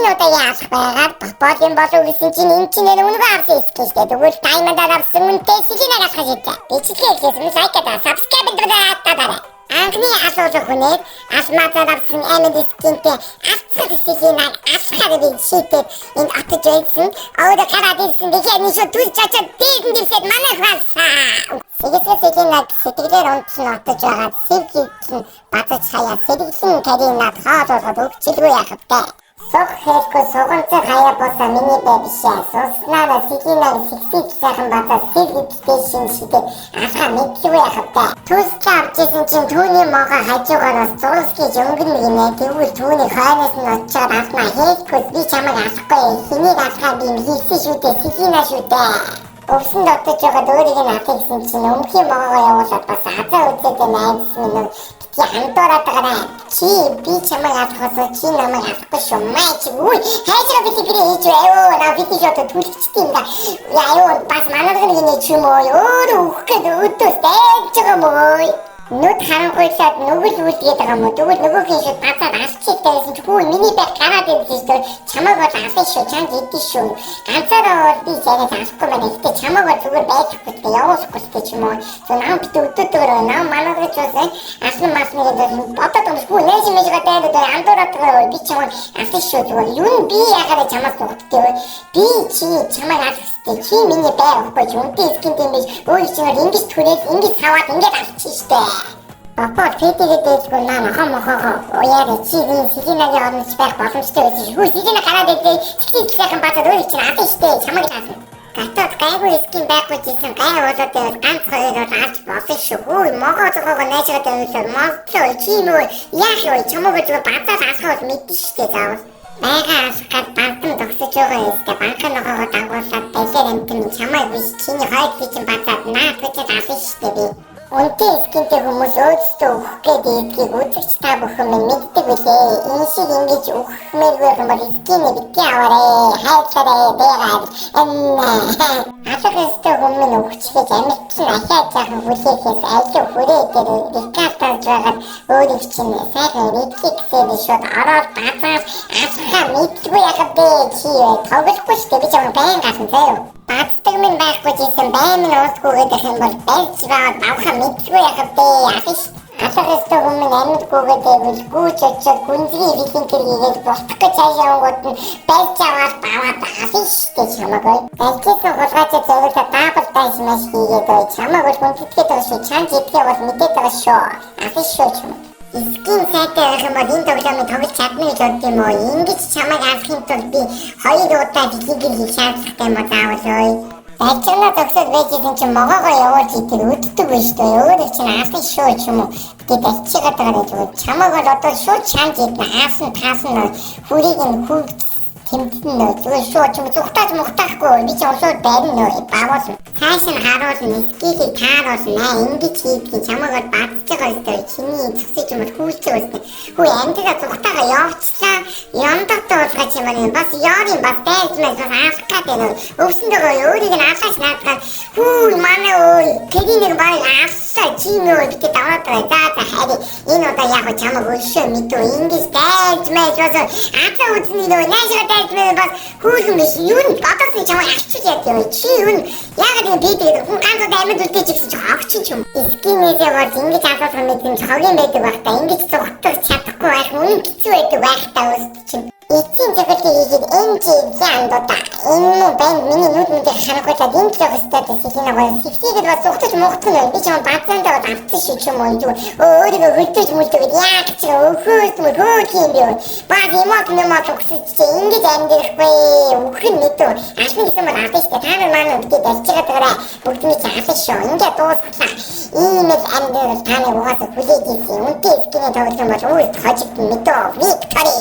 Энэ удаагийн алах байгаад Пополин болов гэсэн чинь энэ чинь нэр үнэгүй авсан skin штэ. Тэгвэл diamond-аар авсан үнэтэй Селинаг алах шийдлээ. Бичлэгээ эхлээс өмнө like даа, subscribe дараарай. Анхны асуулах хүнээр алмазаар авсан амьд skin-тэй алцах Селинаг алахаар би шийдээд энд отож байсан. Өөрөө гараад ирсэн. Тэгэхээр нэг шууд түлж очоод дээр нь дэрсээд манайх балсаа. Сэгсээ Селинаг сэтгэлээр унтсан отож байгаад сэв гидсэн базаж хаяа сэргэлэн Каринад хоол уулгаад өгчлгүй яах вэ? Сух хэлгүй суганцар хаяа босоо миний бай бишээ. Суснаараа Селинаг сэгсийг сайхан базаа сэв гидтэй шин шидэд алхаа мэдлгүй яах вэ? Түлж авчихсан чинь түүний могоо хажуугараас зурс гэж өнгөнө гинэ. Тэгвэл түүний хойноос нь очиод алнаа хэлгүй би чамайг алахгүй. Хэнийг алхаа би хийсэн шүү дээ. Селина шүү дээ. Өвсөн дотож байгаад өөрийг нь алах гэсэн чинь өмхийн могоогоо явуулаад бас азаа үзээд найзсан минь бити андуураад байгаа. Чи би чамайг алах болоо чи намайг алахгүй шүү. Май чи үгүй хайжгаа бити гэрээ хийж аюу наа бити шот түлхчихсэн юм да. Яа аюу бас манайх нэг ч юм уу өөрөө үхэх гээд өдөөс дайж байгаа юм уу? Нүд харанхуйлаад нүгэл үлдгээд байгаа юм уу? Тэгвэл нөгөөх нь шууд базаад алчихтай байсан чи хүү миний байр гараад ирсэн шүү дээ. Чамайг бол алах шүү, чанг идэх шүү. Ганцаараа бол би чамайг алахгүй байна. Гэтэ чамайг бол зүгээр байхгүй гэдэг явуулахгүй гэдэг ч юм уу. Зөв нам бит өдөөтэйгээр нам манайх гэж бас алсан масны гэдэг бодоод юм хүү нээж мэжгээ дайраад андуураад байгаа би чамайг алах шүү зүгээр. Юу нь би яхаараа чамаас дугтдаг вэ? Би чи чамайг алах хэрэгтэй. Чи миний байр байхгүй чи үнтэй skin юм биш. Өөр чинь бол ингэж түрээд ингэж саваад ингэж алчих штэ. Папа фэтэгээ дээжгүй наа нохоо мохоогоо уяарэ чи би Селинагийн оронд байх боломжтой байсан шүү. Селина гараад ирлээ. Сэтгэл сайхан базаад өөр чинь алан штэ. Чамайг ална. Гатаад гайгүй skin байхгүй гэсэн гай болоод байвал ганц хоёр бол алж болно шүү. Хүү могоо зогоогоо найжгаад байвал монцлоо чи юм уу? Яах вэ? Чамайг зүгээр базаад алах бол мэдэн штэ заавал. Байга алах гад бантан зогсож байгаа юм. Банка нохоогоо дагуулад балер амтэн чамайг биш чиний хойд би чинь базаад наад бичээд ална штэ би. Үнэтэй skin-тэй хүмүүс өөдсдөө үхэх гээд идгийг үзэгч та бүхэн минь мэддэг билээ. Энэ шиг ингэж үхмээргүй юм бол skin-ээ битгий аваарэ. Хайрлаарэ, дэгаар. Алах ёстой хүмүүс үхчихэж амьд чинь ахиад жаахан хүлээхээс айлуу хүрээ дээр рекартаж байгаад өөрийг чинь сайхан репликсээд шууд ороод базаад алхахаа мэдлгүй яхав бэ чи тоглохгүй шүү дээ. Би чамайг байн гарсан заяа. Бацдаг минь байхгүй гэсэн байн минь уусгүй гэдэг юм бол барьж баад авахаа мэдлгүй яхав бэ алах ш. Алах ёстой хүмүүс амьдгүйгээд байвал гүйж очиод гүнзгий филинкер хийгээд болтох гэж цаашаа онгууд нь барьж аваад баваад алах штэ чамайг ой. Барьжсэн хулгайчид зориулаад double dash маш хийгээд ой чамайг бол хүндэтгээд байгаа шүү. Чанж идэхээ бол мэдээд байгаа шүү. Алах шүү чамайг. Skin сайтай байх юм бол энэ тоглоомыг тоглож чадна гэж бодд юм уу? Ингэж чамайг алахын тулд би хоёр удаа филинкер хийх шаардлагатай юм уу заавал ой. Барьжгнаа зогсоод байжсэн чинь могоогоо явуулж идэг өддөг биш үү? Өөрөө чинь алах шүү ч юм уу? Тэгээд ачигаад байгаа зүгээр. Чамайг бол одоо шууд чанж идэнэ. Хаасан таасан хүрийг нь хүүг тэмдэн нөө. Зүгээр шууд ч юм зүхтааж мухтаахгүй. Би ч шууд барина нөө. Бавуулна. Цааш нь харуулна. Skill-ийг тааруулна. Ингэж хийдгийг чамайг бол бадж байгаа өстой. Чиний цэцэг юм бол хүүлж байгаа өстой. Хүү амьдраа зүхтаага явчлаа. Яндагтай болгооч юм байна. Бас яарын бас дайрч мэл бас алах гээд байна. Өвсөн дөгөө өөрийг нь алаач наадгаа. Хүү манай өө тэрийг баг аллаа чи нөө битээ даваад байгаа. За за хари энэ удаа яг чамайг өшөө мэдүү. Ингэж дайрч мэл бас азаа үзнэ нөө. Наашаа дайрч мэл бас хүүлэн биш. Юу н бодоос нь чамайг алчиж яд юм. Чи юу н яагаад ингэ би тэгээд хүн ганц удаа амьд үлдээж ирсэн чи хогчин ч юм. Skin-ээсээ бол ингэж алуулах мэдрэмж хогийн байдаг байх та. Ингэж зүхтах чадахгүй байх үнэн хэцүү байдаг байх та өст чинь. Эцсийн зөвхөлтийг хийгээд NG яндуудаа энэ муу банд миний нүд нүдийг харанхуйлаад энэ л явах ёстой гэсэн юм аа. Сэгсийгээд бас зүхтаж мухтах нь би ч юм базаандаа бол авцсан шиг юм уу зүгээр өөрийгөө хөлтөж мүлтөгээд яах ч өхөөс мөр хөөх юм бэ. Бас эмот нэмот өгсөж чи ингэж амьдрахгүй үхэх нь мэдүү. Ална гэсэн бол ална шүү дээ. Та нар маань битээ дальчигаад байгаарай. Бүгдний чи ална шүү. Ингээ дуусглаа. Ийм л амьдрал та нар угаасаа хүлээж ирсэн. Үнтэй skin-ээ тоглоом бол үүс хожигдсон мэдүү. Victory.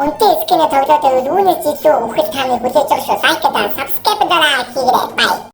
Үнтэй skin-ээ тоглоод байвал үүнээс илүү үхэл та нарыг хүлээж байгаа шүү. Like даа, subscribe дараа хийгээрэй. Bye.